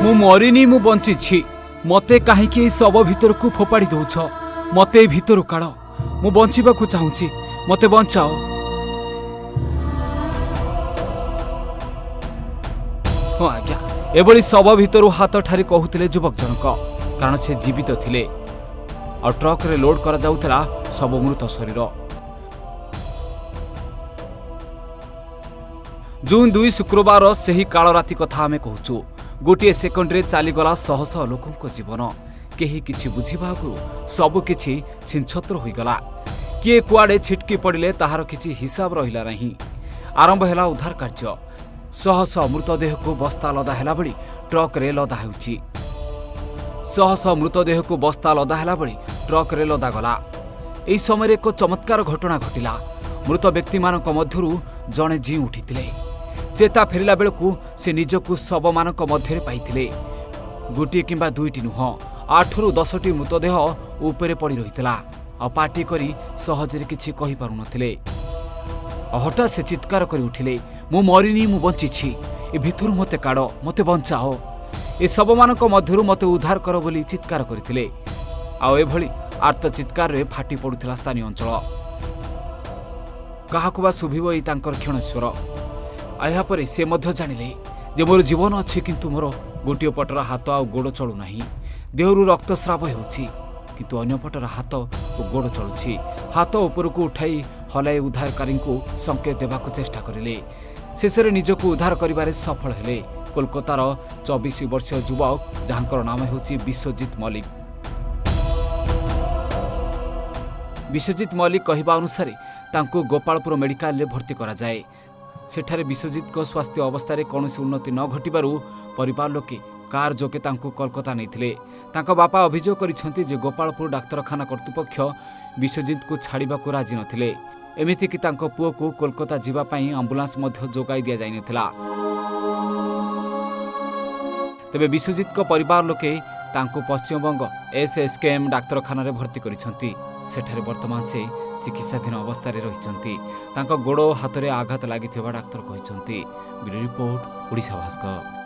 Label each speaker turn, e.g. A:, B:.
A: ମୁଁ ମରିନି, ମୁଁ ବଞ୍ଚିଛି। ମୋତେ କାହିଁକି ଏଇ ଶବ ଭିତରକୁ ଫୋପାଡ଼ି ଦଉଛ? ମୋତେ ଏଇ ଭିତରୁ କାଢ଼। ମୁଁ ବଞ୍ଚିବାକୁ ଚାହୁଁଛି, ମୋତେ ବଞ୍ଚାଅ। ହଁ ଆଜ୍ଞା, ଏଭଳି ଶବ ଭିତରୁ ହାତ ଠାରି କହୁଥିଲେ ଯୁବକ ଜଣକ, କାରଣ ସେ ଜୀବିତ ଥିଲେ ଆଉ ଟ୍ରକରେ ଲୋଡ୍ କରାଯାଉଥିଲା ସବୁ ମୃତ ଶରୀର। ଜୁନ୍ 2 ଶୁକ୍ରବାର ସେହି କାଳ ରାତି କଥା ଆମେ କହୁଛୁ। ଗୋଟିଏ ସେକେଣ୍ଡରେ ଚାଲିଗଲା ଶହ ଶହ ଲୋକଙ୍କ ଜୀବନ। କେହି କିଛି ବୁଝିବା ଆଗରୁ ସବୁକିଛି ଛିନଛତ୍ର ହୋଇଗଲା। କିଏ କୁଆଡ଼େ ଛିଟକି ପଡ଼ିଲେ, ତାହାର କିଛି ହିସାବ ରହିଲା ନାହିଁ। ଆରମ୍ଭ ହେଲା ଉଦ୍ଧାର କାର୍ଯ୍ୟ। ଶହ ଶହ ମୃତଦେହକୁ ବସ୍ତା ଲଦା ହେଲା ଭଳି ଟ୍ରକରେ ଲଦା ହେଉଛି। ଶହ ଶହ ମୃତଦେହକୁ ବସ୍ତା ଲଦା ହେଲା ଭଳି ଟ୍ରକରେ ଲଦାଗଲା। ଏହି ସମୟରେ ଏକ ଚମତ୍କାର ଘଟଣା ଘଟିଲା। ମୃତ ବ୍ୟକ୍ତିମାନଙ୍କ ମଧ୍ୟରୁ ଜଣେ ଜିଇଁ ଉଠିଥିଲେ। ଚେତା ଫେରିଲା ବେଳକୁ ସେ ନିଜକୁ ଶବମାନଙ୍କ ମଧ୍ୟରେ ପାଇଥିଲେ। ଗୋଟିଏ କିମ୍ବା ଦୁଇଟି ନୁହଁ, 8ରୁ 10ଟି ମୃତଦେହ ଉପରେ ପଡ଼ି ରହିଥିଲା ଆଉ ପାଟି କରି ସହଜରେ କିଛି କହିପାରୁନଥିଲେ। ଆଉ ହଠାତ୍ ସେ ଚିତ୍କାର କରି ଉଠିଲେ, "ମୁଁ ମରିନି, ମୁଁ ବଞ୍ଚିଛି। ଏ ଭିତରୁ ମୋତେ କାଢ଼, ମୋତେ ବଞ୍ଚାଅ, ଏ ଶବମାନଙ୍କ ମଧ୍ୟରୁ ମୋତେ ଉଦ୍ଧାର କର" ବୋଲି ଚିତ୍କାର କରିଥିଲେ। ଆଉ ଏଭଳି ଆର୍ତ୍ତ ଚିତ୍କାରରେ ଫାଟି ପଡ଼ୁଥିଲା ସ୍ଥାନୀୟ ଅଞ୍ଚଳ। କାହାକୁ ବା ଶୁଭିବ ଏଇ ତାଙ୍କର କ୍ଷୀଣ ସ୍ୱର? ଆଉ ଏହାପରେ ସେ ମଧ୍ୟ ଜାଣିଲେ ଯେ ମୋର ଜୀବନ ଅଛି, କିନ୍ତୁ ମୋର ଗୋଟିଏ ପଟର ହାତ ଆଉ ଗୋଡ଼ ଚଳୁନାହିଁ। ଦେହରୁ ରକ୍ତସ୍ରାବ ହେଉଛି, କିନ୍ତୁ ଅନ୍ୟ ପଟର ହାତ ଓ ଗୋଡ଼ ଚଳୁଛି। ହାତ ଉପରକୁ ଉଠାଇ ହଲାଇ ଉଦ୍ଧାରକାରୀଙ୍କୁ ସଂକେତ ଦେବାକୁ ଚେଷ୍ଟା କରିଲେ। ଶେଷରେ ନିଜକୁ ଉଦ୍ଧାର କରିବାରେ ସଫଳ ହେଲେ କୋଲକାତାର 24 ବର୍ଷୀୟ ଯୁବକ, ଯାହାଙ୍କର ନାମ ହେଉଛି ବିଶ୍ୱଜିତ ମଲ୍ଲିକ। ବିଶ୍ୱଜିତ ମଲ୍ଲିକ କହିବା ଅନୁସାରେ ତାଙ୍କୁ ଗୋପାଳପୁର ମେଡିକାଲରେ ଭର୍ତ୍ତି କରାଯାଏ। ସେଠାରେ ବିଶ୍ୱଜିତଙ୍କ ସ୍ୱାସ୍ଥ୍ୟ ଅବସ୍ଥାରେ କୌଣସି ଉନ୍ନତି ନ ଘଟିବାରୁ ପରିବାର ଲୋକେ କାର୍ ଯୋଗେ ତାଙ୍କୁ କୋଲକାତା ନେଇଥିଲେ। ତାଙ୍କ ବାପା ଅଭିଯୋଗ କରିଛନ୍ତି ଯେ ଗୋପାଳପୁର ଡାକ୍ତରଖାନା କର୍ତ୍ତୃପକ୍ଷ ବିଶ୍ୱଜିତଙ୍କୁ ଛାଡ଼ିବାକୁ ରାଜି ନଥିଲେ। ଏମିତିକି ତାଙ୍କ ପୁଅକୁ କୋଲକାତା ଯିବା ପାଇଁ ଆମ୍ବୁଲାନ୍ସ ମଧ୍ୟ ଯୋଗାଇ ଦିଆଯାଇନଥିଲା। ତେବେ ବିଶ୍ୱଜିତଙ୍କ ପରିବାର ଲୋକେ ତାଙ୍କୁ ପଶ୍ଚିମବଙ୍ଗ ଏସ୍ଏସ୍କେଏମ୍ ଡାକ୍ତରଖାନାରେ ଭର୍ତ୍ତି କରିଛନ୍ତି। ସେଠାରେ ବର୍ତ୍ତମାନ ସେ ଚିକିତ୍ସାଧୀନ ଅବସ୍ଥାରେ ରହିଛନ୍ତି। ତାଙ୍କ ଗୋଡ଼ ଓ ହାତରେ ଆଘାତ ଲାଗିଥିବା ଡାକ୍ତର କହିଛନ୍ତି। Bureau report, Odisha Bhaskar.